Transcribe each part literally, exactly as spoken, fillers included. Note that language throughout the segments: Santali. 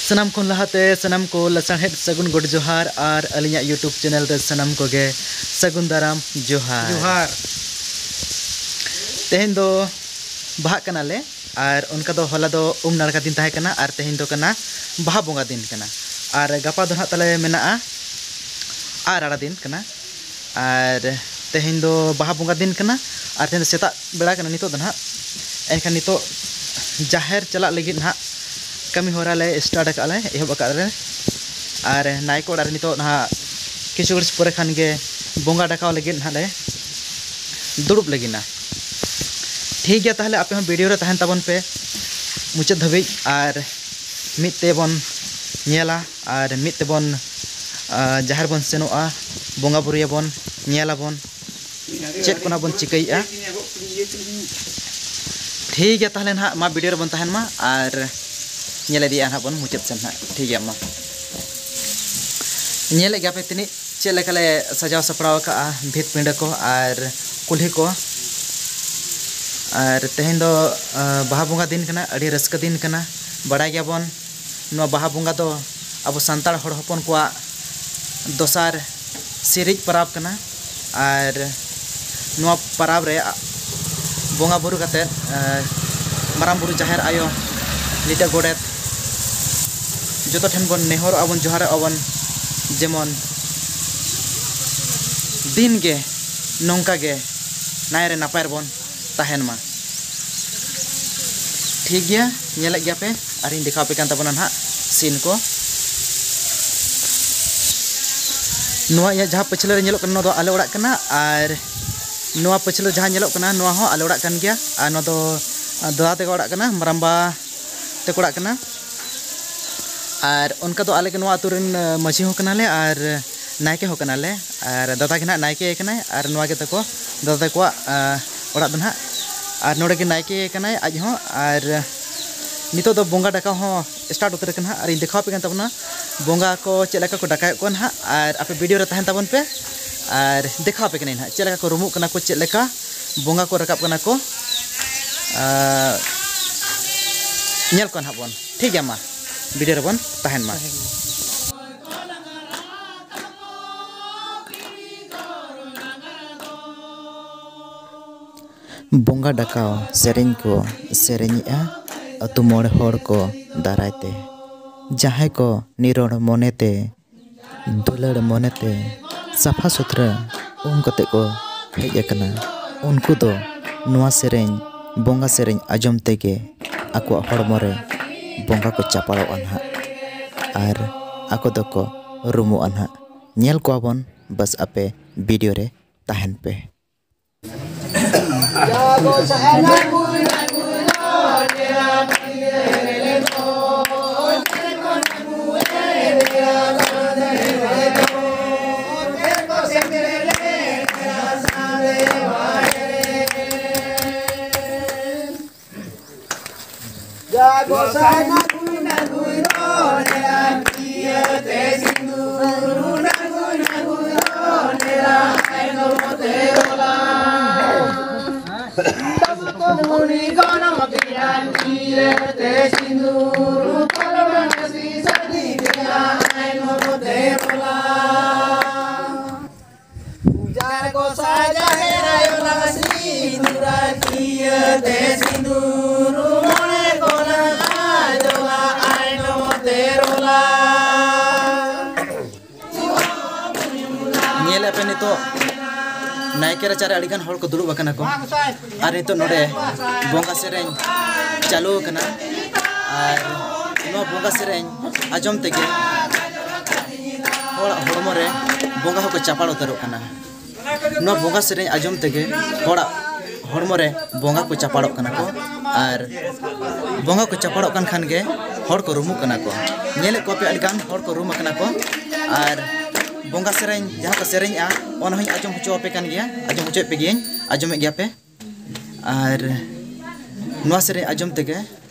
ᱥᱟᱱᱟᱢ ᱠᱷᱚᱱ ᱞᱟᱦᱟᱛᱮ ᱥᱟᱱᱟᱢ ᱠᱚ ᱞᱟᱥᱟᱲᱦᱮᱫ ᱥᱟᱹᱜᱩᱱ ᱜᱚᱰ ᱡᱚᱦᱟᱨ ᱟᱨ ᱟᱹᱞᱤᱧᱟᱜ YouTube channel ᱨᱮ ᱥᱟᱱᱟᱢ ᱠᱚᱜᱮ ᱥᱟᱹᱜᱩᱱ ᱫᱟᱨᱟᱢ ᱡᱚᱦᱟᱨ᱾ ᱡᱚᱦᱟᱨ᱾ ᱛᱮᱦᱮᱧ ᱫᱚ ᱵᱟᱦᱟᱜ ᱠᱟᱱᱟᱞᱮ ᱟᱨ ᱚᱱᱠᱟ ᱫᱚ ᱦᱚᱞᱟ ᱫᱚ ᱩᱢ ᱱᱟᱲᱠᱟ ᱫᱤᱱ ᱛᱟᱦᱮᱸ ᱠᱟᱱᱟ ᱟᱨ ᱛᱮᱦᱮᱧ ᱫᱚ ᱠᱟᱱᱟ ᱵᱟᱦᱟ ᱵᱚᱸᱜᱟ ᱫᱤᱱ ᱠᱟᱱᱟ᱾ ᱟᱨ ᱜᱟᱯᱟ ᱫᱚ ᱱᱟᱦᱟᱜ ᱛᱟᱞᱮ ᱢᱮᱱᱟᱜᱼᱟ ᱟᱨ ᱟᱲᱟ ᱫᱤᱱ ᱠᱟᱱᱟ᱾ ᱟᱨ ᱛᱮᱦᱮᱧ ᱫᱚ ᱵᱟᱦᱟ ᱵᱚᱸᱜᱟ ᱫᱤᱱ ᱠᱟᱱᱟ ᱟᱨ ᱛᱮᱦᱮᱧ ᱫᱚ ᱥᱮᱛᱟᱜ ᱵᱮᱲᱟ ᱠᱟᱱᱟ ᱱᱤᱛᱚᱜ ᱫᱚ ᱱᱟᱦᱟᱜ᱾ ᱮᱱᱠᱷᱟᱱ ᱱᱤᱛᱚᱜ ᱡᱟᱦᱮᱨ ᱪᱟᱞᱟᱜ ᱞᱟᱹᱜᱤᱫ ᱱᱟᱦᱟᱜ ᱠᱟᱹᱢᱤ ᱦᱚᱨᱟ ᱞᱮ start ᱟᱠᱟᱫ ᱞᱮ, ᱮᱦᱚᱵ ᱟᱠᱟᱫ ᱞᱮ᱾ ᱟᱨ ᱱᱟᱭᱠᱮ ᱚᱲᱟᱜ ᱨᱮ ᱱᱤᱛᱚᱜ ᱱᱟᱦᱟᱜ ᱠᱤᱪᱷᱩ ᱜᱷᱟᱹᱲᱤᱡ ᱯᱚᱨᱮ ᱠᱷᱟᱱ ᱜᱮ ᱵᱚᱸᱜᱟ ᱰᱟᱠᱟᱣ ᱞᱟᱹᱜᱤᱫ ᱱᱟᱦᱟᱜ ᱞᱮ ᱫᱩᱲᱩᱵ ᱞᱟᱹᱜᱤᱫ ᱱᱟ᱾ ᱴᱷᱤᱠ ᱜᱮᱭᱟ, ᱛᱟᱦᱚᱞᱮ ᱟᱯᱮ ᱦᱚᱸ video ᱨᱮ ᱛᱟᱦᱮᱱ ᱛᱟᱵᱚᱱ ᱯᱮ ᱢᱩᱪᱟᱹᱫ ᱫᱷᱟᱹᱵᱤᱡ ᱟᱨ ᱢᱤᱫ ᱛᱮᱵᱚᱱ ᱧᱮᱞᱟ ᱟᱨ ᱢᱤᱫ ᱛᱮᱵᱚᱱ, ᱟ, ᱡᱟᱦᱮᱨ ᱵᱚᱱ ᱥᱮᱱᱚᱜᱼᱟ, ᱵᱚᱸᱜᱟ ᱵᱩᱨᱩᱭᱟᱵᱚᱱ, ᱧᱮᱞᱟᱵᱚᱱ ᱪᱮᱫ ᱠᱚ ᱱᱟᱜ ᱵᱚᱱ ᱪᱤᱠᱟᱹᱭᱮᱫᱼᱟ᱾ ᱴᱷᱤᱠ ᱜᱮᱭᱟ, ᱛᱟᱦᱚᱞᱮ ᱱᱟᱦᱟᱜ ᱢᱟ video ᱨᱮᱵᱚᱱ ᱛᱟᱦᱮᱱ ᱢᱟ ᱟᱨ ᱧᱮᱞ ᱤᱫᱤᱭᱟ ᱱᱟᱦᱟᱜ ᱵᱚᱱ ᱢᱩᱪᱟᱹᱫ ᱥᱮᱱ ᱱᱟᱦᱟᱜ᱾ ᱴᱷᱤᱠ ᱜᱮᱭᱟ, ᱢᱟ ᱧᱮᱞᱮᱫ ᱜᱮᱭᱟ ᱯᱮ ᱛᱤᱱᱟᱹᱜ ᱪᱮᱫ ᱞᱮᱠᱟ ᱞᱮ ᱥᱟᱡᱟᱣ ᱥᱟᱯᱲᱟᱣ ᱟᱠᱟᱫᱼᱟ ᱵᱷᱤᱛ ᱯᱤᱸᱰᱟᱹ ᱠᱚ ᱟᱨ ᱠᱩᱞᱦᱤ ᱠᱚ᱾ ᱟᱨ ᱛᱮᱦᱮᱧ ᱫᱚ, ᱟ, ᱵᱟᱦᱟ ᱵᱚᱸᱜᱟ ᱫᱤᱱ ᱠᱟᱱᱟ, ᱟᱹᱰᱤ ᱨᱟᱹᱥᱠᱟᱹ ᱫᱤᱱ ᱠᱟᱱᱟ᱾ ᱵᱟᱲᱟᱭ ᱜᱮᱭᱟᱵᱚᱱ ᱱᱚᱣᱟ ᱵᱟᱦᱟ ᱵᱚᱸᱜᱟ ᱫᱚ ᱟᱵᱚ ᱥᱟᱱᱛᱟᱲ ᱦᱚᱲ ᱦᱚᱯᱚᱱ ᱠᱚᱣᱟᱜ ᱫᱚᱥᱟᱨ ᱥᱤᱨᱤᱡ ᱯᱚᱨᱚᱵᱽ ᱠᱟᱱᱟ᱾ ᱟᱨ ᱱᱚᱣᱟ ᱯᱚᱨᱚᱵᱽ ᱨᱮ ᱵᱚᱸᱜᱟ ᱵᱩᱨᱩ ᱠᱟᱛᱮᱫ, ᱮ, ᱢᱟᱨᱟᱝ ᱵᱩᱨᱩ, ᱡᱟᱦᱮᱨ ᱟᱭᱳ, ᱞᱤᱴᱟᱹ ᱜᱚᱰᱮᱛ, ᱡᱚᱛᱚ ᱴᱷᱮᱱ ᱵᱚᱱ ᱱᱮᱦᱚᱨᱚᱜᱼᱟ ᱵᱚᱱ, ᱡᱚᱦᱟᱨᱚᱜᱼᱟ ᱵᱚᱱ, ᱡᱮᱢᱚᱱ ᱫᱤᱱ ᱜᱮ ᱱᱚᱝᱠᱟ ᱜᱮ ᱱᱟᱭ ᱨᱮ ᱱᱟᱯᱟᱭ ᱨᱮᱵᱚᱱ ᱛᱟᱦᱮᱱ ᱢᱟ᱾ ᱴᱷᱤᱠ ᱜᱮᱭᱟ, ᱧᱮᱞᱮᱫ ᱜᱮᱭᱟ ᱯᱮ, ᱟᱨᱤᱧ ᱫᱮᱠᱷᱟᱣ ᱟᱯᱮ ᱠᱟᱱ ᱛᱟᱵᱚᱱᱟ ᱱᱟᱦᱟᱜ scene ᱠᱚ᱾ ᱱᱚᱣᱟ ᱤᱧᱟᱹᱜ ᱡᱟᱦᱟᱸ ᱯᱟᱹᱪᱷᱞᱟᱹ ᱨᱮ ᱧᱮᱞᱚᱜ ᱠᱟᱱᱟ, ᱱᱚᱣᱟ ᱫᱚ ᱟᱞᱮ ᱚᱲᱟᱜ ᱠᱟᱱᱟ, ᱟᱨ ᱱᱚᱣᱟ ᱯᱟᱹᱪᱷᱞᱟᱹ ᱡᱟᱦᱟᱸ ᱧᱮᱞᱚᱜ ᱠᱟᱱᱟ, ᱱᱚᱣᱟ ᱦᱚᱸ ᱟᱞᱮ ᱚᱲᱟᱜ ᱠᱟᱱ ᱜᱮᱭᱟ᱾ ᱟᱨ ᱱᱚᱣᱟ ᱫᱚ ᱫᱟᱫᱟ ᱛᱟᱠᱚ ᱚᱲᱟᱜ ᱠᱟᱱᱟ, ᱢᱟᱨᱟᱝᱵᱟ ᱛᱟᱠᱚ ᱚᱲᱟᱜ ᱠᱟᱱᱟ᱾ ᱟᱨ ᱚᱱᱠᱟ ᱫᱚ ᱟᱞᱮ ᱜᱮ ᱱᱚᱣᱟ ᱟᱹᱛᱩ ᱨᱮᱱ, ᱟᱹ, ᱢᱟᱹᱡᱷᱤ ᱦᱚᱸ ᱠᱟᱱᱟᱞᱮ ᱟᱨ ᱱᱟᱭᱠᱮ ᱦᱚᱸ ᱠᱟᱱᱟᱞᱮ᱾ ᱟᱨ ᱫᱟᱫᱟ ᱜᱮ ᱱᱟᱦᱟᱜ ᱱᱟᱭᱠᱮ ᱠᱟᱱᱟᱭ ᱟᱨ ᱱᱚᱣᱟ ᱜᱮ ᱛᱟᱠᱚ ᱫᱟᱫᱟ ᱛᱟᱠᱚᱣᱟᱜ, ᱟᱹ, ᱚᱲᱟᱜ ᱫᱚ ᱱᱟᱦᱟᱜ᱾ ᱟᱨ ᱱᱚᱰᱮ ᱜᱮ ᱱᱟᱭᱠᱮ ᱠᱟᱱᱟᱭ ᱟᱡ ᱦᱚᱸ᱾ ᱟᱨ ᱱᱤᱛᱚᱜ ᱫᱚ ᱵᱚᱸᱜᱟ ᱰᱟᱠᱟᱣ ᱦᱚᱸ start ᱩᱛᱟᱹᱨ ᱟᱠᱟᱱᱟ ᱦᱟᱸᱜ᱾ ᱟᱨᱤᱧ ᱫᱮᱠᱷᱟᱣ ᱟᱯᱮ ᱠᱟᱱ ᱛᱟᱵᱚᱱᱟ ᱵᱚᱸᱜᱟ ᱠᱚ ᱪᱮᱫ ᱞᱮᱠᱟ ᱠᱚ ᱰᱟᱠᱟᱣᱮᱫ ᱠᱚᱣᱟ ᱱᱟᱦᱟᱜ᱾ ᱟᱨ ᱟᱯᱮ video ᱨᱮ ᱛᱟᱦᱮᱱ ᱛᱟᱵᱚᱱ ᱯᱮ ᱟᱨ ᱫᱮᱠᱷᱟᱣ ᱟᱯᱮ ᱠᱟᱹᱱᱟᱹᱧ ᱱᱟᱦᱟᱜ ᱪᱮᱫ ᱞᱮᱠᱟ ᱠᱚ ᱨᱩᱢᱩᱜ ᱠᱟᱱᱟ ᱠᱚ, ᱪᱮᱫ ᱞᱮᱠᱟ ᱵᱚᱸᱜᱟ ᱠᱚ ᱨᱟᱠᱟᱵ ᱠᱟᱱᱟ ᱠᱚ᱾ ᱟᱨ ᱧᱮᱞ ᱠᱚᱣᱟ ᱱᱟᱦᱟᱜ ᱵᱚᱱ, ᱴᱷᱤᱠ ᱜᱮᱭᱟ, ᱢᱟ᱾ ᱵᱷᱤᱰᱤᱭᱳ ᱨᱮᱵᱚᱱ ᱛᱟᱦᱮᱱ ᱢᱟ᱾ ᱵᱚᱸᱜᱟ ᱰᱟᱠᱟᱣ ᱥᱮᱨᱮᱧ ᱠᱚ ᱥᱮᱨᱮᱧᱮᱜᱼᱟ ᱟᱹᱛᱩ ᱢᱚᱬᱮ ᱦᱚᱲ ᱠᱚ ᱫᱟᱨᱟᱭ ᱛᱮ, ᱡᱟᱦᱟᱸᱭ ᱠᱚ ᱱᱤᱨᱚᱲ ᱢᱚᱱᱮᱛᱮ, ᱫᱩᱞᱟᱹᱲ ᱢᱚᱱᱮᱛᱮ, ᱥᱟᱯᱷᱟ ᱥᱩᱛᱨᱟᱹ ᱩᱢ ᱠᱟᱛᱮ ᱠᱚ ᱦᱮᱡ ᱟᱠᱟᱱᱟ᱾ ᱩᱱᱠᱩ ᱫᱚ ᱱᱚᱣᱟ ᱥᱮᱨᱮᱧ, ᱵᱚᱸᱜᱟ ᱥᱮᱨᱮᱧ ᱟᱸᱡᱚᱢ ᱛᱮᱜᱮ ᱟᱠᱚᱣᱟᱜ ᱦᱚᱲᱢᱚ ᱨᱮ ᱵᱚᱸᱜᱟ ᱠᱚ ᱪᱟᱯᱟᱲᱚᱜᱼᱟ ᱱᱟᱦᱟᱜ ᱟᱨ ᱟᱠᱚ ᱫᱚᱠᱚ ᱨᱩᱢᱩᱜᱼᱟ ᱱᱟᱦᱟᱜ᱾ ᱧᱮᱞ ᱠᱚᱣᱟ ᱵᱚᱱ, ᱵᱟᱥ ᱟᱯᱮ ᱵᱷᱤᱰᱤᱭᱳ ᱨᱮ ᱛᱟᱦᱮᱱ ᱯᱮ᱾ ᱡᱟᱦᱮᱨ ᱜᱚᱸᱥᱟᱭ ᱡᱟᱦᱮᱨ ᱟᱭᱳ ᱞᱟᱝ ᱥᱤᱸᱫᱩᱨᱟ, ᱠᱤᱭᱟᱹ ᱛᱮ ᱥᱤᱸᱫᱩᱨ ᱢᱚᱬᱮ ᱠᱚ ᱞᱟᱝ ᱟᱡᱚᱞᱟ, ᱟᱭᱱᱚᱢ ᱛᱮ ᱨᱚᱞᱟ᱾ ᱧᱮᱞᱮᱫ ᱯᱮ ᱱᱤᱛᱚᱜ ᱱᱟᱭᱠᱮ ᱨᱟᱪᱟᱨᱮ ᱟᱹᱰᱤᱜᱟᱱ ᱦᱚᱲ ᱠᱚ ᱫᱩᱲᱩᱵ ᱟᱠᱟᱱᱟ ᱠᱚ, ᱟᱨ ᱱᱤᱛᱚᱜ ᱱᱚᱰᱮ ᱵᱚᱸᱜᱟ ᱥᱮᱨᱮᱧ ᱪᱟᱹᱞᱩ ᱟᱠᱟᱱᱟ᱾ ᱟᱨ ᱱᱚᱣᱟ ᱵᱚᱸᱜᱟ ᱥᱮᱨᱮᱧ ᱟᱸᱡᱚᱢ ᱛᱮᱜᱮ ᱦᱚᱲᱟᱜ ᱦᱚᱲᱢᱚ ᱨᱮ ᱵᱚᱸᱜᱟ ᱦᱚᱸᱠᱚ ᱪᱟᱯᱟᱲ ᱩᱛᱟᱹᱨᱚᱜ ᱠᱟᱱᱟ᱾ ᱱᱚᱣᱟ ᱵᱚᱸᱜᱟ ᱥᱮᱨᱮᱧ ᱟᱸᱡᱚᱢ ᱛᱮᱜᱮ ᱦᱚᱲᱟᱜ ᱦᱚᱲᱢᱚ ᱨᱮ ᱵᱚᱸᱜᱟ ᱠᱚ ᱪᱟᱯᱟᱲᱚᱜ ᱠᱟᱱᱟ ᱠᱚ, ᱟᱨ ᱵᱚᱸᱜᱟ ᱠᱚ ᱪᱟᱯᱟᱲᱚᱜ ᱠᱟᱱ ᱠᱷᱟᱱ ᱜᱮ ᱦᱚᱲ ᱠᱚ ᱨᱩᱢᱩᱜ ᱠᱟᱱᱟ ᱠᱚ᱾ ᱧᱮᱞᱮᱫ ᱠᱚᱣᱟ ᱯᱮ, ᱟᱹᱰᱤ ᱜᱟᱱ ᱦᱚᱲ ᱠᱚ ᱨᱩᱢ ᱟᱠᱟᱱᱟ ᱠᱚ᱾ ᱟᱨ ᱵᱚᱸᱜᱟ ᱥᱮᱨᱮᱧ ᱡᱟᱦᱟᱸ ᱠᱚ ᱥᱮᱨᱮᱧᱮᱜᱼᱟ, ᱚᱱᱟ ᱦᱚᱸᱧ ᱟᱸᱡᱚᱢ ᱦᱚᱪᱚ ᱟᱯᱮ ᱠᱟᱱ ᱜᱮᱭᱟ, ᱟᱸᱡᱚᱢ ᱦᱚᱪᱚᱭᱮᱫ ᱯᱮ ᱜᱤᱭᱟᱹᱧ, ᱟᱸᱡᱚᱢᱮᱫ ᱜᱮᱭᱟ ᱯᱮ᱾ ᱟᱨ ᱱᱚᱣᱟ ᱥᱮᱨᱮᱧ ᱟᱸᱡᱚᱢ ᱛᱮᱜᱮ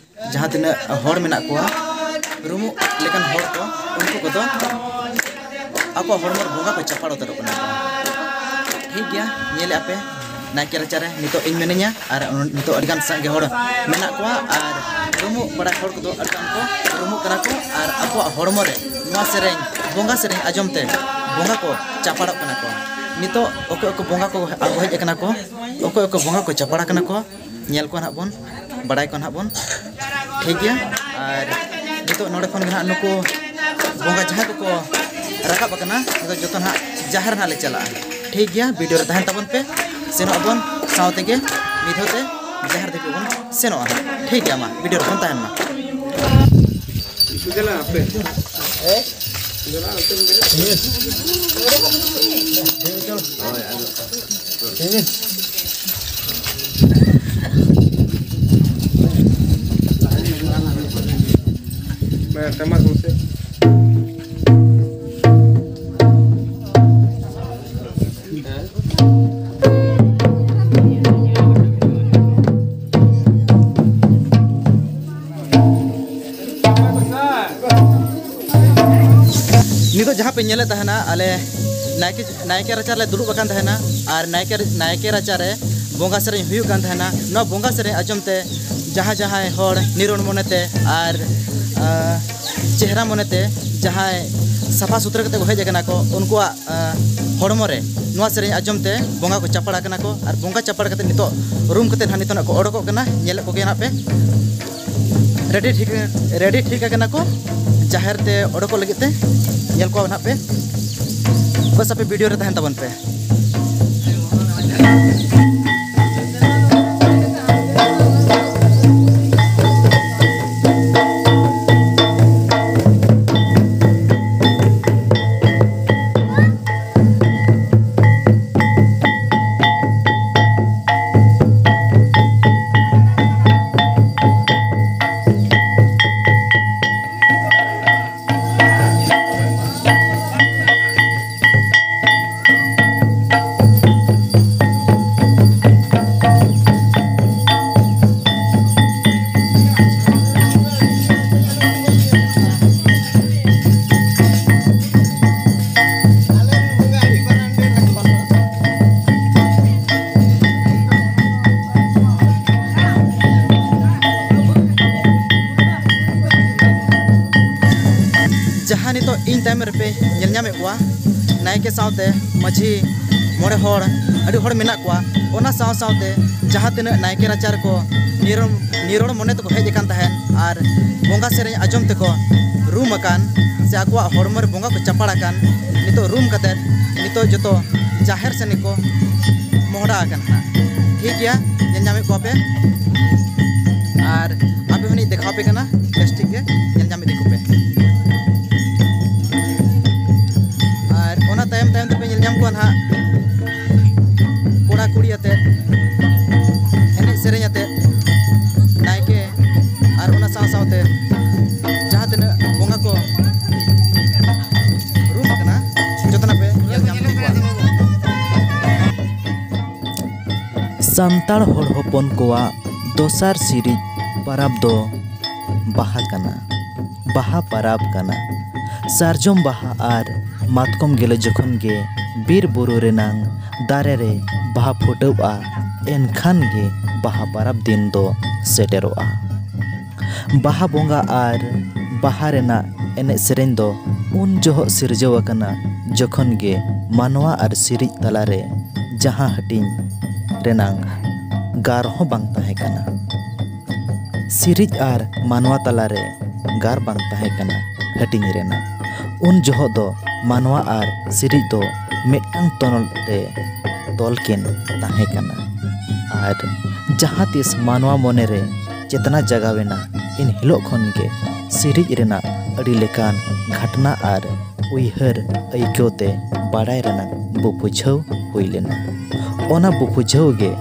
ᱡᱟᱦᱟᱸ ᱛᱤᱱᱟᱹᱜ ᱦᱚᱲ ᱢᱮᱱᱟᱜ ᱠᱚᱣᱟ, ᱨᱩᱢᱩᱜ ᱞᱮᱠᱟᱱ ᱦᱚᱲ ᱠᱚ, ᱩᱱᱠᱩ ᱠᱚᱫᱚ ᱟᱠᱚᱣᱟᱜ ᱦᱚᱲᱢᱚ ᱨᱮ ᱵᱚᱸᱜᱟ ᱠᱚ ᱪᱟᱯᱟᱲ ᱩᱛᱟᱹᱨᱚᱜ ᱠᱟᱱᱟ᱾ ᱴᱷᱤᱠ ᱜᱮᱭᱟ, ᱧᱮᱞᱮᱫᱼᱟ ᱯᱮ, ᱱᱟᱭᱠᱮ ᱨᱟᱪᱟᱨᱮ ᱱᱤᱛᱚᱜ ᱤᱧ ᱢᱤᱱᱟᱹᱧᱟ ᱟᱨ ᱱᱤᱛᱚᱜ ᱟᱹᱰᱤᱜᱟᱱ ᱥᱟᱸᱜᱮ ᱦᱚᱲ ᱢᱮᱱᱟᱜ ᱠᱚᱣᱟ ᱟᱨ ᱨᱩᱢᱩᱜ ᱵᱟᱲᱟᱭ ᱦᱚᱲ ᱠᱚᱫᱚ ᱟᱹᱰᱤᱜᱟᱱ ᱠᱚ ᱨᱩᱢᱩᱜ ᱠᱟᱱᱟ ᱠᱚ ᱟᱨ ᱟᱠᱚᱣᱟᱜ ᱦᱚᱲᱢᱚ ᱨᱮ ᱱᱚᱣᱟ ᱥᱮᱨᱮᱧ, ᱵᱚᱸᱜᱟ ᱥᱮᱨᱮᱧ ᱟᱸᱡᱚᱢ ᱛᱮ ᱵᱚᱸᱜᱟ ᱠᱚ ᱪᱟᱯᱟᱲᱚᱜ ᱠᱟᱱᱟ ᱠᱚ᱾ ᱱᱤᱛᱚᱜ ᱚᱠᱚᱭ ᱚᱠᱚᱭ ᱵᱚᱸᱜᱟ ᱠᱚ ᱟᱬᱜᱚ ᱦᱮᱡ ᱟᱠᱟᱱᱟ ᱠᱚ, ᱚᱠᱚᱭ ᱚᱠᱚᱭ ᱵᱚᱸᱜᱟ ᱠᱚ ᱪᱟᱯᱟᱲ ᱟᱠᱟᱱᱟ ᱠᱚ, ᱧᱮᱞ ᱠᱚᱣᱟ ᱱᱟᱦᱟᱜ ᱵᱚᱱ, ᱵᱟᱲᱟᱭ ᱠᱚᱣᱟ ᱱᱟᱦᱟᱜ ᱵᱚᱱ᱾ ᱴᱷᱤᱠ ᱜᱮᱭᱟ, ᱟᱨ ᱱᱤᱛᱚᱜ ᱱᱚᱰᱮ ᱠᱷᱚᱱ ᱜᱮ ᱱᱟᱦᱟᱜ ᱱᱩᱠᱩ ᱵᱚᱸᱜᱟ ᱡᱟᱦᱟᱸᱭ ᱠᱚᱠᱚ ᱨᱟᱠᱟᱵ ᱟᱠᱟᱱᱟ, ᱱᱤᱛᱚᱜ ᱡᱚᱛᱚ ᱱᱟᱦᱟᱜ ᱡᱟᱦᱮᱨ ᱱᱟᱦᱟᱜ ᱞᱮ ᱪᱟᱞᱟᱜᱼᱟ᱾ ᱴᱷᱤᱠ ᱜᱮᱭᱟ, ᱵᱷᱤᱰᱤᱭᱳ ᱨᱮ ᱛᱟᱦᱮᱱ ᱛᱟᱵᱚᱱ ᱯᱮ, ᱥᱮᱱᱚᱜ ᱟᱵᱚᱱ ᱥᱟᱶ ᱛᱮᱜᱮ ᱢᱤᱫ ᱫᱷᱟᱣ ᱛᱮ ᱡᱟᱦᱮᱨ ᱫᱷᱟᱹᱵᱤᱡ ᱵᱚᱱ ᱥᱮᱱᱚᱜᱼᱟ ᱱᱟᱦᱟᱜ᱾ ᱴᱷᱤᱠ ᱜᱮᱭᱟ, ᱢᱟ ᱵᱷᱤᱰᱤᱭᱳ ᱨᱮᱵᱚᱱ ᱛᱟᱦᱮᱱ ᱢᱟ᱾ ᱫᱮᱞᱟ ᱟᱯᱮ᱾ ᱢᱟ, ᱴᱟᱢᱟᱠ ᱢᱟᱥᱮ᱾ ᱱᱤᱛᱚᱜ ᱡᱟᱦᱟᱸ ᱯᱮ ᱧᱮᱞᱮᱫ ᱛᱟᱦᱮᱱᱟ, ᱟᱞᱮ ᱱᱟᱭᱠᱮ, ᱱᱟᱭᱠᱮ ᱨᱟᱪᱟ ᱨᱮᱞᱮ ᱫᱩᱲᱩᱵ ᱟᱠᱟᱱ ᱛᱟᱦᱮᱱᱟ ᱟᱨ ᱱᱟᱭᱠᱮ, ᱱᱟᱭᱠᱮ ᱨᱟᱪᱟ ᱨᱮ ᱵᱚᱸᱜᱟ ᱥᱮᱨᱮᱧ ᱦᱩᱭᱩᱜ ᱠᱟᱱ ᱛᱟᱦᱮᱱᱟ᱾ ᱱᱚᱣᱟ ᱵᱚᱸᱜᱟ ᱥᱮᱨᱮᱧ ᱟᱸᱡᱚᱢ ᱛᱮ ᱡᱟᱦᱟᱸ ᱡᱟᱦᱟᱸᱭ ᱦᱚᱲ ᱱᱤᱨᱚᱲ ᱢᱚᱱᱮᱛᱮ ᱟᱨ, ᱟᱸ, ᱪᱮᱦᱨᱟ ᱢᱚᱱᱮᱛᱮ ᱡᱟᱦᱟᱸᱭ ᱥᱟᱯᱷᱟ ᱥᱩᱛᱨᱟᱹ ᱠᱟᱛᱮ ᱠᱚ ᱦᱮᱡ ᱟᱠᱟᱱᱟ ᱠᱚ, ᱩᱱᱠᱩᱣᱟᱜ, ᱟᱸ, ᱦᱚᱲᱢᱚ ᱨᱮ ᱱᱚᱣᱟ ᱥᱮᱨᱮᱧ ᱟᱸᱡᱚᱢ ᱛᱮ ᱵᱚᱸᱜᱟ ᱠᱚ ᱪᱟᱯᱟᱲ ᱟᱠᱟᱱᱟ ᱠᱚ ᱟᱨ ᱵᱚᱸᱜᱟ ᱪᱟᱯᱟᱲ ᱠᱟᱛᱮ ᱱᱤᱛᱚᱜ ᱨᱩᱢ ᱠᱟᱛᱮ ᱱᱟᱦᱟᱜ ᱱᱤᱛᱚᱜ ᱱᱟᱜ ᱠᱚ ᱚᱰᱚᱠᱚᱜ ᱠᱟᱱᱟ᱾ ᱧᱮᱞᱮᱫ ᱠᱚᱜᱮᱭᱟ ᱱᱟᱦᱟᱜ ᱯᱮ᱾ ᱨᱮᱰᱤ ᱴᱷᱤᱠ, ᱨᱮᱰᱤ ᱴᱷᱤᱠ ᱟᱠᱟᱱᱟ ᱠᱚ ᱡᱟᱦᱮᱨ ᱛᱮ ᱚᱰᱚᱠᱚᱜ ᱞᱟᱹᱜᱤᱫ ᱛᱮ᱾ ᱧᱮᱞ ᱠᱚᱣᱟ ᱱᱟᱦᱟᱜ ᱯᱮ, ᱵᱟᱥ ᱟᱯᱮ ᱵᱷᱤᱰᱤᱭᱳ ᱨᱮ ᱛᱟᱦᱮᱱ ᱛᱟᱵᱚᱱ ᱯᱮ᱾ ᱱᱤᱛᱚᱜ ᱤᱧ ᱛᱟᱭᱚᱢ ᱨᱮᱯᱮ ᱧᱮᱞ ᱧᱟᱢᱮᱫ ᱠᱚᱣᱟ, ᱱᱟᱭᱠᱮ ᱥᱟᱶᱛᱮ ᱢᱟᱹᱡᱷᱤ, ᱢᱚᱬᱮ ᱦᱚᱲ, ᱟᱹᱰᱤ ᱦᱚᱲ ᱢᱮᱱᱟᱜ ᱠᱚᱣᱟ᱾ ᱚᱱᱟ ᱥᱟᱶ ᱥᱟᱶᱛᱮ ᱡᱟᱦᱟᱸ ᱛᱤᱱᱟᱹᱜ ᱱᱟᱭᱠᱮ ᱨᱟᱪᱟ ᱨᱮᱠᱚ ᱱᱤᱨᱚᱲ, ᱱᱤᱨᱚᱲ ᱢᱚᱱᱮ ᱛᱮᱠᱚ ᱦᱮᱡ ᱟᱠᱟᱱ ᱛᱟᱦᱮᱸᱫ ᱟᱨ ᱵᱚᱸᱜᱟ ᱥᱮᱨᱮᱧ ᱟᱸᱡᱚᱢ ᱛᱮᱠᱚ ᱨᱩᱢ ᱟᱠᱟᱱ, ᱥᱮ ᱟᱠᱚᱣᱟᱜ ᱦᱚᱲᱢᱚ ᱨᱮ ᱵᱚᱸᱜᱟ ᱠᱚ ᱪᱟᱯᱟᱲ ᱟᱠᱟᱱ, ᱱᱤᱛᱚᱜ ᱨᱩᱢ ᱠᱟᱛᱮᱫ ᱱᱤᱛᱚᱜ ᱡᱚᱛᱚ ᱡᱟᱦᱮᱨ ᱥᱮᱱ ᱜᱮᱠᱚ ᱢᱚᱦᱰᱟ ᱟᱠᱟᱱᱟ ᱦᱟᱸᱜ᱾ ᱴᱷᱤᱠ ᱜᱮᱭᱟ, ᱧᱮᱞ ᱧᱟᱢᱮᱫ ᱠᱚᱣᱟ ᱯᱮ᱾ ᱟᱨ ᱟᱯᱮ ᱦᱚᱸᱞᱤᱧ ᱫᱮᱠᱷᱟᱣ ᱟᱯᱮ ᱠᱟᱱᱟ, ᱵᱮᱥ ᱴᱷᱤᱠ ᱜᱮ ᱧᱮᱞ ᱧᱟᱢ ᱤᱫᱤ ᱠᱚᱯᱮ᱾ ᱟᱨ ᱚᱱᱟ ᱛᱟᱭᱚᱢ ᱛᱟᱭᱚᱢ ᱛᱮᱯᱮ ᱧᱮᱞ ᱧᱟᱢ ᱠᱚᱣᱟ ᱱᱟᱦᱟᱜ ᱠᱚᱲᱟ ᱠᱩᱲᱤ ᱟᱛᱮᱫ, ᱮᱱᱮᱡ ᱥᱮᱨᱮᱧ ᱟᱛᱮᱫ, ᱱᱟᱭᱠᱮ ᱟᱨ ᱚᱱᱟ ᱥᱟᱶ ᱥᱟᱶᱛᱮ ᱡᱟᱦᱟᱸ ᱛᱤᱱᱟᱹᱜ ᱵᱚᱸᱜᱟ ᱠᱚ ᱨᱩᱢ ᱟᱠᱟᱱᱟ, ᱡᱚᱛᱚᱱᱟᱜ ᱯᱮ ᱧᱮᱞ ᱧᱟᱢ ᱤᱫᱤ ᱠᱚᱣᱟ᱾ ᱥᱟᱱᱛᱟᱲ ᱦᱚᱲ ᱦᱚᱯᱚᱱ ᱠᱚᱣᱟᱜ ᱫᱚᱥᱟᱨ ᱥᱤᱨᱤᱡ ᱯᱟᱨᱟᱵᱽ ᱫᱚ ᱵᱟᱦᱟ ᱠᱟᱱᱟ᱾ ᱵᱟᱦᱟ ᱯᱟᱨᱟᱵᱽ ᱠᱟᱱᱟ᱾ ᱥᱟᱨᱡᱚᱢ ᱵᱟᱦᱟ ᱟᱨ ᱢᱟᱛᱠᱚᱢ ᱜᱮᱞᱮ ᱡᱚᱠᱷᱚᱱ ᱜᱮ ᱵᱤᱨ ᱵᱩᱨᱩ ᱨᱮᱱᱟᱝ ᱫᱟᱨᱮ ᱨᱮ ᱵᱟᱦᱟ ᱯᱷᱩᱴᱟᱹᱣᱜᱼᱟ, ᱮᱱᱠᱷᱟᱱ ᱜᱮ ᱵᱟᱦᱟ ᱯᱟᱨᱟᱵᱽ ᱫᱤᱱ ᱫᱚ ᱥᱮᱴᱮᱨᱚᱜᱼᱟ᱾ ᱵᱟᱦᱟ ᱵᱚᱸᱜᱟ ᱟᱨ ᱵᱟᱦᱟ ᱨᱮᱱᱟᱜ ᱮᱱᱮᱡ ᱥᱮᱨᱮᱧ ᱫᱚ ᱩᱱ ᱡᱚᱦᱚᱜ ᱥᱤᱨᱡᱟᱹᱣ ᱟᱠᱟᱱᱟ, ᱡᱚᱠᱷᱚᱱ ᱜᱮ ᱢᱟᱱᱣᱟ ᱟᱨ ᱥᱤᱨᱤᱡ ᱛᱟᱞᱟᱨᱮ ᱡᱟᱦᱟᱸ ᱦᱟᱹᱴᱤᱧ ᱨᱮᱱᱟᱝ ᱜᱟᱨ ᱦᱚᱸ ᱵᱟᱝ ᱛᱟᱦᱮᱸ ᱠᱟᱱᱟ᱾ ᱥᱤᱨᱤᱡ ᱟᱨ ᱢᱟᱱᱣᱟ ᱛᱟᱞᱟᱨᱮ ᱜᱟᱨ ᱵᱟᱝ ᱛᱟᱦᱮᱸ ᱠᱟᱱᱟ ᱦᱟᱹᱴᱤᱧ ᱨᱮᱱᱟᱜ᱾ ᱩᱱ ᱡᱚᱦᱚᱜ ᱫᱚ ᱢᱟᱱᱣᱟ ᱟᱨ ᱥᱤᱨᱤᱡ ᱫᱚ ᱢᱤᱫᱴᱟᱝ ᱛᱚᱱᱚᱞ ᱨᱮ ᱛᱚᱞ ᱠᱤᱱ ᱛᱟᱦᱮᱸ ᱠᱟᱱᱟ᱾ ᱟᱨ ᱡᱟᱦᱟᱸ ᱛᱤᱥ ᱢᱟᱱᱣᱟ ᱢᱚᱱᱮᱨᱮ ᱪᱮᱛᱱᱟ ᱡᱟᱜᱟᱣ ᱮᱱᱟ, ᱮᱱ ᱦᱤᱞᱳᱜ ᱠᱷᱚᱱ ᱜᱮ ᱥᱤᱨᱤᱡ ᱨᱮᱱᱟᱜ ᱟᱹᱰᱤ ᱞᱮᱠᱟᱱ ᱜᱷᱟᱴᱱᱟ ᱟᱨ ᱩᱭᱦᱟᱹᱨ ᱟᱹᱭᱠᱟᱹᱣ ᱛᱮ ᱵᱟᱲᱟᱭ ᱨᱮᱱᱟᱜ ᱵᱩ ᱵᱩᱡᱷᱟᱹᱣ ᱦᱩᱭ ᱞᱮᱱᱟ᱾ ᱚᱱᱟ ᱵᱩ ᱵᱩᱡᱷᱟᱹᱣ ᱜᱮ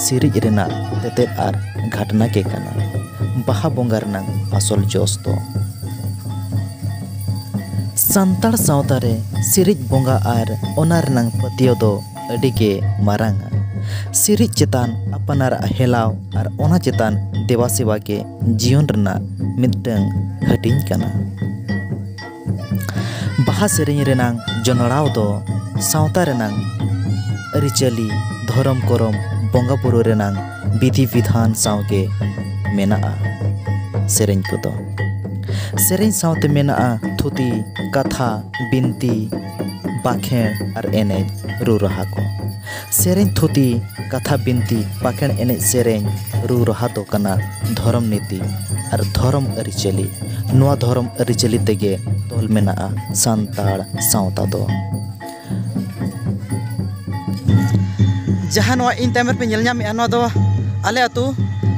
ᱥᱤᱨᱤᱡ ᱨᱮᱱᱟᱜ ᱛᱮᱛᱮᱫ ᱟᱨ ᱜᱷᱟᱴᱱᱟ ᱜᱮ ᱠᱟᱱᱟ ᱵᱟᱦᱟ ᱵᱚᱸᱜᱟ ᱨᱮᱱᱟᱜ ᱟᱥᱚᱞ ᱡᱚᱥ ᱫᱚ᱾ ᱥᱟᱱᱛᱟᱲ ᱥᱟᱶᱛᱟ ᱨᱮ ᱥᱤᱨᱤᱡ ᱵᱚᱸᱜᱟ ᱟᱨ ᱚᱱᱟ ᱨᱮᱱᱟᱜ ᱯᱟᱹᱛᱭᱟᱹᱣ ᱫᱚ ᱟᱹᱰᱤ ᱜᱮ ᱢᱟᱨᱟᱝᱟ᱾ ᱥᱤᱨᱤᱡ ᱪᱮᱛᱟᱱ ᱟᱯᱱᱟᱨᱟᱜ ᱦᱮᱞᱟᱣ ᱟᱨ ᱚᱱᱟ ᱪᱮᱛᱟᱱ ᱫᱮᱵᱟ ᱥᱮᱵᱟ ᱜᱮ ᱡᱤᱭᱚᱱ ᱨᱮᱱᱟᱜ ᱢᱤᱫᱴᱟᱝ ᱦᱟᱹᱴᱤᱧ ᱠᱟᱱᱟ᱾ ᱵᱟᱦᱟ ᱥᱮᱨᱮᱧ ᱨᱮᱱᱟᱝ ᱡᱚᱱᱚᱲᱟᱣ ᱫᱚ ᱥᱟᱶᱛᱟ ᱨᱮᱱᱟᱝ ᱟᱹᱨᱤᱪᱟᱹᱞᱤ, ᱫᱷᱚᱨᱚᱢ ᱠᱚᱨᱚᱢ, ᱵᱚᱸᱜᱟ ᱵᱩᱨᱩ ᱨᱮᱱᱟᱝ ᱵᱤᱫᱷᱤ ᱵᱤᱫᱷᱟᱱ ᱥᱟᱶᱜᱮ ᱢᱮᱱᱟᱜᱼᱟ᱾ ᱥᱮᱨᱮᱧ ᱠᱚᱫᱚ, ᱥᱮᱨᱮᱧ ᱥᱟᱶᱛᱮ ᱢᱮᱱᱟᱜᱼᱟ ᱛᱷᱩ- ᱛᱷᱩᱛᱤ, ᱠᱟᱛᱷᱟ, ᱵᱤᱱᱛᱤ, ᱵᱟᱠᱷᱮᱬ ᱟᱨ ᱮᱱᱮᱡ, ᱨᱩ ᱨᱟᱦᱟ ᱠᱚ᱾ ᱥᱮᱨᱮᱧ, ᱛᱷᱩᱛᱤ, ᱠᱟᱛᱷᱟ, ᱵᱤᱱᱛᱤ, ᱵᱟᱠᱷᱮᱬ, ᱮᱱᱮᱡ, ᱥᱮᱨᱮᱧ, ᱨᱩ ᱨᱟᱦᱟ ᱫᱚ ᱠᱟᱱᱟ ᱫᱷᱚᱨᱚᱢ ᱱᱤᱛᱤ ᱟᱨ ᱫᱷᱚᱨᱚᱢ ᱟᱹᱨᱤᱪᱟᱹᱞᱤ᱾ ᱱᱚᱣᱟ ᱫᱷᱚᱨᱚᱢ ᱟᱹᱨᱤᱪᱟᱹᱞᱤ ᱛᱮᱜᱮ ᱛᱚᱞ ᱢᱮᱱᱟᱜᱼᱟ ᱥᱟᱱᱛᱟᱲ ᱥᱟᱶᱛᱟ ᱫᱚ᱾ ᱡᱟᱦᱟᱸ ᱱᱚᱣᱟ ᱤᱧ ᱛᱟᱭᱚᱢ ᱨᱮᱯᱮ ᱧᱮᱞ ᱧᱟᱢᱮᱫᱼᱟ, ᱱᱚᱣᱟ ᱫᱚ ᱟᱞᱮ ᱟᱹᱛᱩ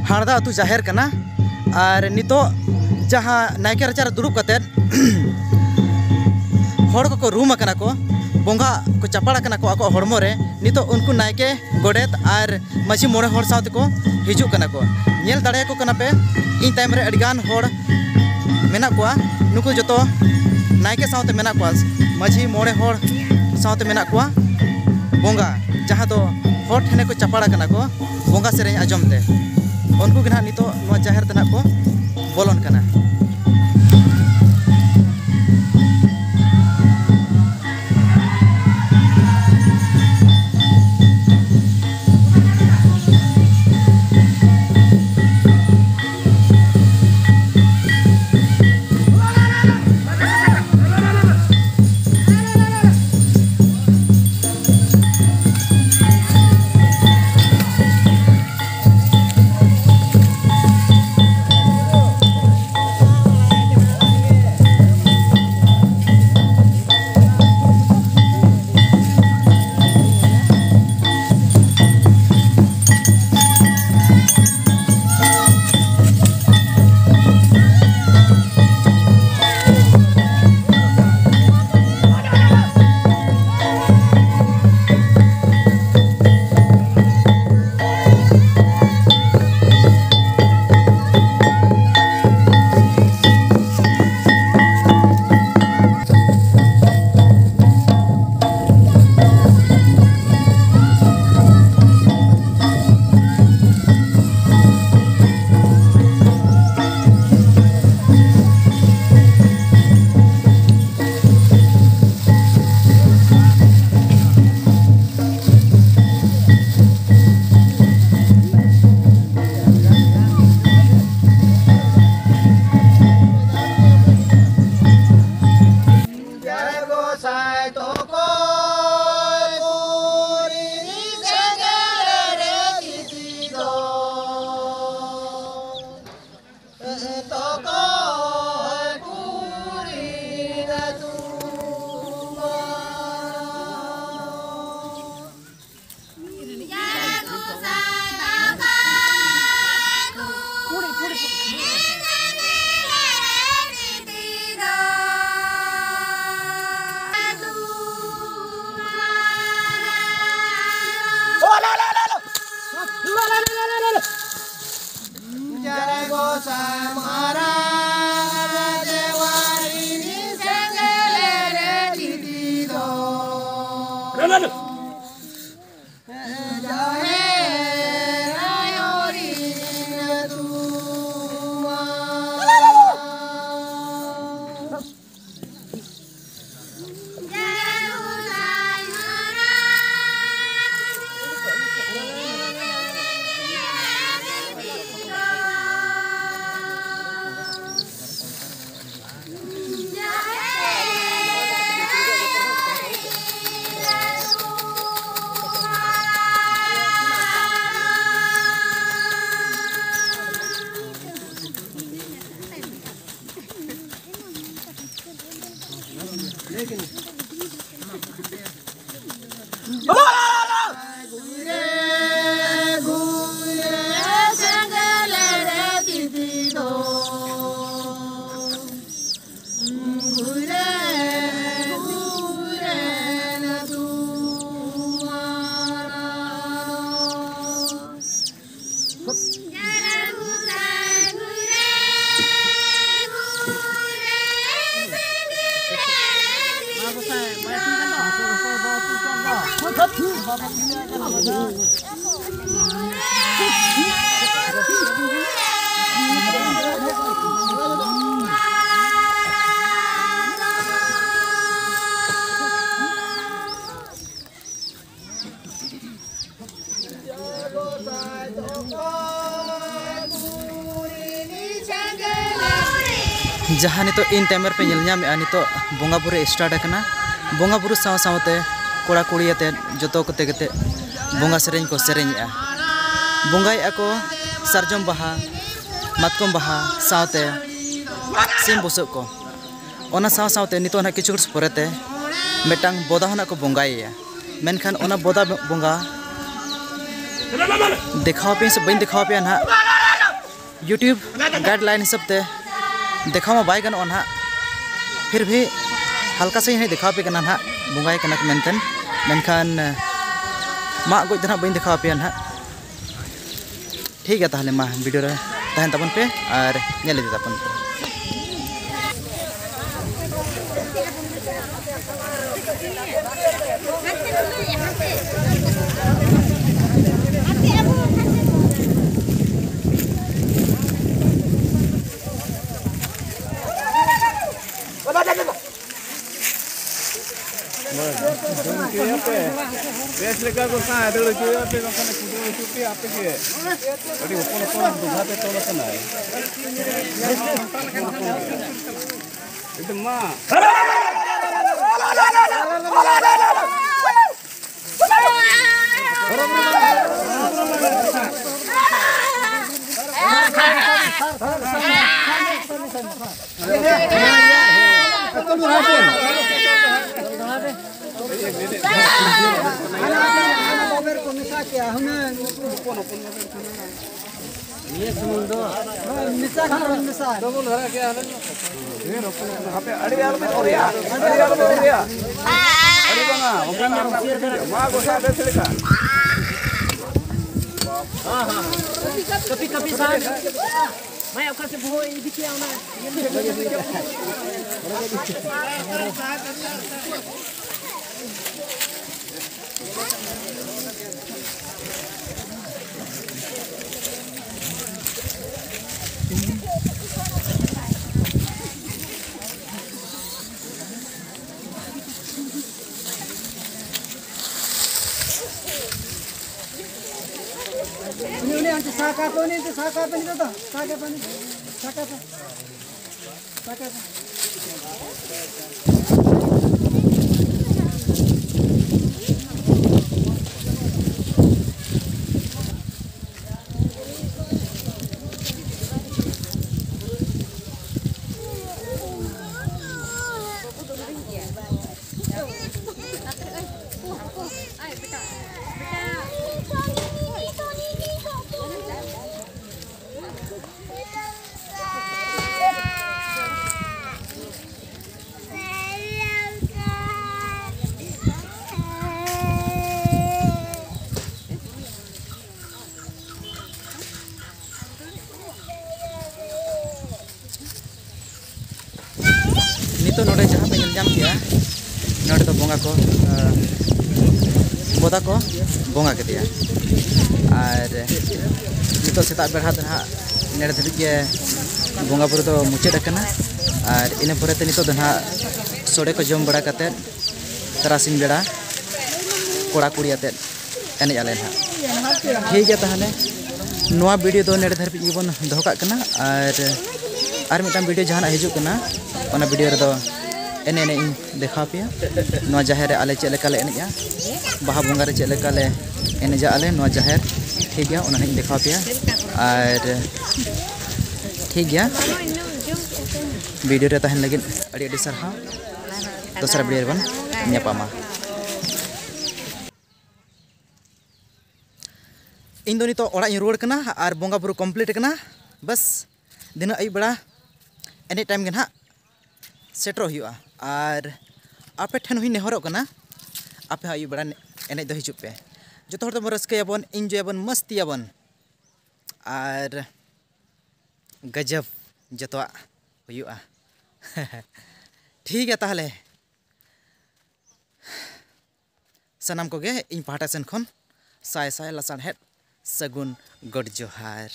ᱦᱟᱲᱫᱟ ᱟᱹᱛᱩ ᱡᱟᱦᱮᱨ ᱠᱟᱱᱟ᱾ ᱟᱨ ᱱᱤᱛᱚᱜ ᱡᱟᱦᱟᱸ ᱱᱟᱭᱠᱮ ᱨᱟᱪᱟᱨᱮ ᱫᱩᱲᱩᱵ ᱠᱟᱛᱮᱫ ᱦᱚᱲ ᱠᱚᱠᱚ ᱨᱩᱢ ᱟᱠᱟᱱᱟ ᱠᱚ, ᱵᱚᱸᱜᱟ ᱠᱚ ᱪᱟᱯᱟᱲ ᱟᱠᱟᱱᱟ ᱠᱚ ᱟᱠᱚᱣᱟᱜ ᱦᱚᱲᱢᱚ ᱨᱮ, ᱱᱤᱛᱚᱜ ᱩᱱᱠᱩ ᱱᱟᱭᱠᱮ, ᱜᱚᱰᱮᱛ ᱟᱨ ᱢᱟᱹᱡᱷᱤ ᱢᱚᱬᱮ ᱦᱚᱲ ᱥᱟᱶ ᱛᱮᱠᱚ ᱦᱤᱡᱩᱜ ᱠᱟᱱᱟ ᱠᱚ᱾ ᱧᱮᱞ ᱫᱟᱲᱮᱭᱟᱠᱚ ᱠᱟᱱᱟ ᱯᱮ, ᱤᱧ ᱛᱟᱭᱚᱢ ᱨᱮ ᱟᱹᱰᱤᱜᱟᱱ ᱦᱚᱲ ᱢᱮᱱᱟᱜ ᱠᱚᱣᱟ᱾ ᱱᱩᱠᱩ ᱡᱚᱛᱚ ᱱᱟᱭᱠᱮ ᱥᱟᱶᱛᱮ ᱢᱮᱱᱟᱜ ᱠᱚᱣᱟ, ᱢᱟᱹᱡᱷᱤ ᱢᱚᱬᱮ ᱦᱚᱲ ᱥᱟᱶᱛᱮ ᱢᱮᱱᱟᱜ ᱠᱚᱣᱟ ᱵᱚᱸᱜᱟ, ᱡᱟᱦᱟᱸ ᱫᱚ ᱦᱚᱲ ᱴᱷᱮᱱ ᱠᱚ ᱪᱟᱯᱟᱲ ᱟᱠᱟᱱᱟ ᱠᱚ ᱵᱚᱸᱜᱟ ᱥᱮᱨᱮᱧ ᱟᱸᱡᱚᱢ ᱛᱮ᱾ ᱩᱱᱠᱩ ᱜᱮ ᱱᱟᱦᱟᱜ ᱱᱤᱛᱚᱜ ᱱᱚᱣᱟ ᱡᱟᱦᱮᱨ ᱛᱮ ᱱᱟᱦᱟᱜ ᱠᱚ ᱵᱚᱞᱚᱱ ᱠᱟᱱᱟ᱾ ᱢᱟᱨᱟᱝ ᱫᱮᱣᱟᱞᱤ ᱥᱮᱸᱜᱮᱞ ᱨᱮ ᱡᱤᱣᱤ ᱫᱚ᱾ ᱡᱟᱦᱮᱨ ᱟᱭᱳ ᱨᱤᱱ ᱫᱩᱣᱟᱨ᱾ ᱡᱟᱦᱟᱸ ᱱᱤᱛᱚᱜ ᱤᱧ ᱛᱟᱭᱚᱢ ᱨᱮᱯᱮ ᱧᱮᱞ ᱧᱟᱢᱮᱫᱼᱟ, ᱱᱤᱛᱚᱜ ᱵᱚᱸᱜᱟ ᱵᱩᱨᱩ start ᱟᱠᱟᱱᱟ᱾ ᱵᱚᱸᱜᱟ ᱵᱩᱨᱩ ᱥᱟᱶ ᱥᱟᱶᱛᱮ ᱠᱚᱲᱟ ᱠᱩᱲᱤ ᱟᱛᱮ ᱡᱚᱛᱚ ᱠᱚᱛᱮ ᱠᱟᱛᱮ ᱵᱚᱸᱜᱟ ᱥᱮᱨᱮᱧ ᱠᱚ ᱥᱮᱨᱮᱧᱮᱫᱼᱟ᱾ ᱵᱚᱸᱜᱟᱭᱮᱫᱼᱟ ᱠᱚ ᱥᱟᱨᱡᱚᱢ ᱵᱟᱦᱟ, ᱢᱟᱛᱠᱚᱢ ᱵᱟᱦᱟ ᱥᱟᱶᱛᱮ ᱥᱤᱢ ᱵᱩᱥᱟᱹᱜ ᱠᱚ᱾ ᱚᱱᱟ ᱥᱟᱶ ᱥᱟᱶᱛᱮ ᱱᱤᱛᱚᱜ ᱱᱟᱦᱟᱜ ᱠᱤᱪᱷᱩ ᱜᱷᱟᱹᱲᱤᱡ ᱯᱚᱨᱮᱛᱮ ᱢᱤᱫᱴᱟᱝ ᱵᱚᱫᱟ ᱦᱚᱸ ᱱᱟᱦᱟᱜ ᱠᱚ ᱵᱚᱸᱜᱟᱭᱮᱭᱟ᱾ ᱢᱮᱱᱠᱷᱟᱱ ᱚᱱᱟ ᱵᱚᱫᱟ ᱵᱚᱸᱜᱟ ᱫᱮᱠᱷᱟᱣ ᱟᱯᱮᱭᱟᱹᱧ ᱥᱮ ᱵᱟᱹᱧ ᱫᱮᱠᱷᱟᱣ ᱟᱯᱮᱭᱟ ᱱᱟᱦᱟᱜ, YouTube guideline ᱦᱤᱥᱟᱹᱵ ᱛᱮ ᱫᱮᱠᱷᱟᱣ ᱢᱟ ᱵᱟᱭ ᱜᱟᱱᱚᱜᱼᱟ ᱱᱟᱦᱟᱜ, ᱯᱷᱤᱨ ᱵᱷᱤ ᱦᱟᱞᱠᱟ ᱥᱟᱺᱦᱤᱡ ᱦᱟᱸᱜ ᱫᱮᱠᱷᱟᱣ ᱟᱯᱮ ᱠᱟᱱᱟ ᱱᱟᱦᱟᱜ, ᱵᱚᱸᱜᱟᱭ ᱠᱟᱱᱟ ᱠᱚ ᱢᱮᱱᱛᱮ᱾ ᱢᱮᱱᱠᱷᱟᱱ ᱢᱟᱜ ᱜᱚᱡ ᱫᱚ ᱱᱟᱦᱟᱜ ᱵᱟᱹᱧ ᱫᱮᱠᱷᱟᱣ ᱟᱯᱮᱭᱟ ᱱᱟᱦᱟᱜ᱾ ᱴᱷᱤᱠ ᱜᱮᱭᱟ, ᱛᱟᱦᱚᱞᱮ ᱢᱟ video ᱨᱮ ᱛᱟᱦᱮᱱ ᱛᱟᱵᱚᱱ ᱯᱮ ᱟᱨ ᱧᱮᱞ ᱤᱫᱤ ᱛᱟᱵᱚᱱ ᱯᱮ᱾ ᱵᱮᱥ ᱞᱮᱠᱟ ᱠᱚ ᱥᱟᱶ ᱫᱟᱹᱲ ᱦᱚᱪᱚᱭᱟ ᱯᱮ, ᱵᱟᱝᱠᱷᱟᱱ ᱠᱩᱫᱟᱹᱣ ᱦᱚᱪᱚ ᱯᱮ ᱟᱯᱮ ᱜᱮ᱾ ᱟᱹᱰᱤ ᱦᱚᱯᱚᱱ ᱦᱚᱯᱚᱱ ᱫᱚᱦᱲᱟ ᱛᱮ ᱛᱚᱞ ᱟᱠᱟᱱᱟᱭ᱾ ᱮᱠᱫᱚᱢ ᱢᱟ᱾ ᱵᱟᱵᱮᱨ ᱠᱚ ᱢᱮᱥᱟ ᱠᱮᱜᱼᱟ, ᱦᱩᱱᱟᱹᱝ᱾ ᱱᱤᱭᱟᱹ ᱥᱩᱢᱩᱝ ᱫᱚ᱾ ᱦᱳᱭ, ᱢᱮᱥᱟ ᱠᱟᱛᱮ ᱵᱚᱱ ᱢᱮᱥᱟ᱾ ᱦᱟᱯᱮ, ᱟᱹᱰᱤ ᱟᱞᱚᱯᱮ ᱫᱚᱦᱚᱭᱟ, ᱟᱹᱰᱤ ᱟᱞᱚᱯᱮ ᱫᱚᱦᱚᱭᱟ᱾ ᱟᱹᱰᱤ ᱵᱟᱝᱟ, ᱚᱱᱠᱟᱱᱟᱜ ᱟᱞᱚᱯᱮ ᱫᱚᱦᱚᱭᱟ᱾ ᱢᱟ ᱜᱚᱥᱟ ᱵᱮᱥ ᱞᱮᱠᱟ᱾ ᱠᱟᱹᱯᱤ, ᱠᱟᱹᱯᱤ ᱥᱟᱦ᱾ ᱢᱟᱭᱟ ᱚᱠᱟ ᱥᱮᱫ ᱵᱚᱦᱚᱜ ᱤᱫᱤ ᱠᱮᱜᱼᱟ ᱚᱱᱟ? ᱩᱱᱤ, ᱩᱱᱤ ᱚᱱᱛᱮ ᱥᱟᱦᱟ ᱠᱟᱭ ᱯᱮ, ᱩᱱᱤ ᱚᱱᱛᱮ ᱥᱟᱦᱟ ᱠᱟᱭ ᱯᱮ, ᱱᱤᱛᱚᱜ ᱫᱚ ᱥᱟᱦᱟ ᱠᱟᱭ ᱯᱮ, ᱥᱟᱦᱟ ᱠᱟᱭ ᱯᱮ᱾ ᱛᱚ ᱱᱚᱰᱮ ᱡᱟᱦᱟᱸ ᱯᱮ ᱧᱮᱞ ᱧᱟᱢ ᱠᱮᱜᱼᱟ, ᱱᱚᱰᱮ ᱫᱚ ᱵᱚᱸᱜᱟ ᱠᱚ, ᱟᱸ, ᱵᱚᱫᱟ ᱠᱚ ᱵᱚᱸᱜᱟ ᱠᱮᱫᱮᱭᱟ᱾ ᱟᱨ ᱱᱤᱛᱚᱜ ᱥᱮᱛᱟᱜ ᱵᱮᱲᱟ ᱫᱚ ᱱᱟᱦᱟᱜ ᱱᱚᱰᱮ ᱫᱷᱟᱹᱵᱤᱡ ᱜᱮ ᱵᱚᱸᱜᱟ ᱵᱩᱨᱩ ᱫᱚ ᱢᱩᱪᱟᱹᱫ ᱟᱠᱟᱱᱟ᱾ ᱟᱨ ᱤᱱᱟᱹ ᱯᱚᱨᱮ ᱛᱮ ᱱᱤᱛᱚᱜ ᱫᱚ ᱱᱟᱦᱟᱜ ᱥᱚᱲᱮ ᱠᱚ ᱡᱚᱢ ᱵᱟᱲᱟ ᱠᱟᱛᱮᱫ ᱛᱟᱨᱟᱥᱤᱧ ᱵᱮᱲᱟ ᱠᱚᱲᱟ ᱠᱩᱲᱤ ᱟᱛᱮᱫ ᱮᱱᱮᱡ ᱟᱞᱮ ᱱᱟᱦᱟᱜ᱾ ᱴᱷᱤᱠ ᱜᱮᱭᱟ, ᱛᱟᱦᱚᱞᱮ ᱱᱚᱣᱟ video ᱫᱚ ᱱᱚᱰᱮ ᱫᱷᱟᱹᱵᱤᱡ ᱜᱮᱵᱚᱱ ᱫᱚᱦᱚ ᱠᱟᱜ ᱠᱟᱱᱟ᱾ ᱟᱨ ᱟᱨ ᱢᱤᱫᱴᱟᱝ video ᱡᱟᱦᱟᱱᱟᱜ ᱦᱤᱡᱩᱜ ᱠᱟᱱᱟ, ᱚᱱᱟ video ᱨᱮᱫᱚ ᱮᱱᱮᱡ ᱮᱱᱮᱡ ᱤᱧ ᱫᱮᱠᱷᱟᱣ ᱯᱮᱭᱟ᱾ ᱱᱚᱣᱟ ᱡᱟᱦᱮᱨ ᱨᱮ ᱟᱞᱮ ᱪᱮᱫ ᱞᱮᱠᱟ ᱞᱮ ᱮᱱᱮᱡᱼᱟ, ᱵᱟᱦᱟ ᱵᱚᱸᱜᱟ ᱨᱮ ᱪᱮᱫ ᱞᱮᱠᱟ ᱞᱮ ᱮᱱᱮᱡᱟ ᱟᱞᱮ ᱱᱚᱣᱟ ᱡᱟᱦᱮᱨ, ᱴᱷᱤᱠ ᱜᱮᱭᱟ, ᱚᱱᱟ ᱦᱟᱸᱜ ᱤᱧ ᱫᱮᱠᱷᱟᱣ ᱯᱮᱭᱟ᱾ ᱟᱨ ᱴᱷᱤᱠ ᱜᱮᱭᱟ, video ᱨᱮ ᱛᱟᱦᱮᱱ ᱞᱟᱹᱜᱤᱫ ᱟᱹᱰᱤ ᱟᱹᱰᱤ ᱥᱟᱨᱦᱟᱣ᱾ ᱫᱚᱥᱨᱟ video ᱨᱮᱵᱚᱱ ᱧᱟᱯᱟᱢᱟ᱾ ᱤᱧ ᱫᱚ ᱱᱤᱛᱚᱜ ᱚᱲᱟᱜ ᱤᱧ ᱨᱩᱣᱟᱹᱲ ᱠᱟᱱᱟ ᱟᱨ ᱵᱚᱸᱜᱟ ᱵᱩᱨᱩ complete ᱠᱟᱱᱟ᱾ ᱵᱟᱥ, ᱫᱷᱤᱱᱟᱹᱱ ᱟᱹᱭᱩᱵ ᱵᱮᱲᱟ ᱮᱱᱮᱡ time ᱜᱮ ᱱᱟᱦᱟᱜ ᱥᱮᱴᱮᱨᱚᱜ ᱦᱩᱭᱩᱜᱼᱟ᱾ ᱟᱨ ᱟᱯᱮ ᱴᱷᱮᱱ ᱦᱚᱸᱧ ᱱᱮᱦᱚᱨᱚᱜ ᱠᱟᱱᱟ, ᱟᱯᱮ ᱦᱚᱸ ᱟᱹᱭᱩᱵ ᱵᱮᱲᱟ ᱮᱱᱮᱡ ᱫᱚ ᱦᱤᱡᱩᱜ ᱯᱮ᱾ ᱡᱚᱛᱚ ᱦᱚᱲ ᱛᱮᱵᱚᱱ ᱨᱟᱹᱥᱠᱟᱹᱭᱟᱵᱚᱱ, enjoyᱟᱵᱚᱱ, ᱢᱟᱹᱥᱛᱤᱭᱟᱵᱚᱱ᱾ ᱟᱨ ᱜᱟᱡᱟᱵ ᱡᱚᱛᱚᱣᱟᱜ ᱦᱩᱭᱩᱜᱼᱟ᱾ ᱴᱷᱤᱠ ᱜᱮᱭᱟ, ᱛᱟᱦᱚᱞᱮ ᱥᱟᱱᱟᱢ ᱠᱚᱜᱮ ᱤᱧ ᱯᱟᱦᱴᱟ ᱥᱮᱱ ᱠᱷᱚᱱ ᱥᱟᱭ ᱥᱟᱭ ᱞᱟᱥᱟᱲᱦᱮᱫ ᱥᱟᱹᱜᱩᱱ ᱜᱚᱰ ᱡᱚᱦᱟᱨ᱾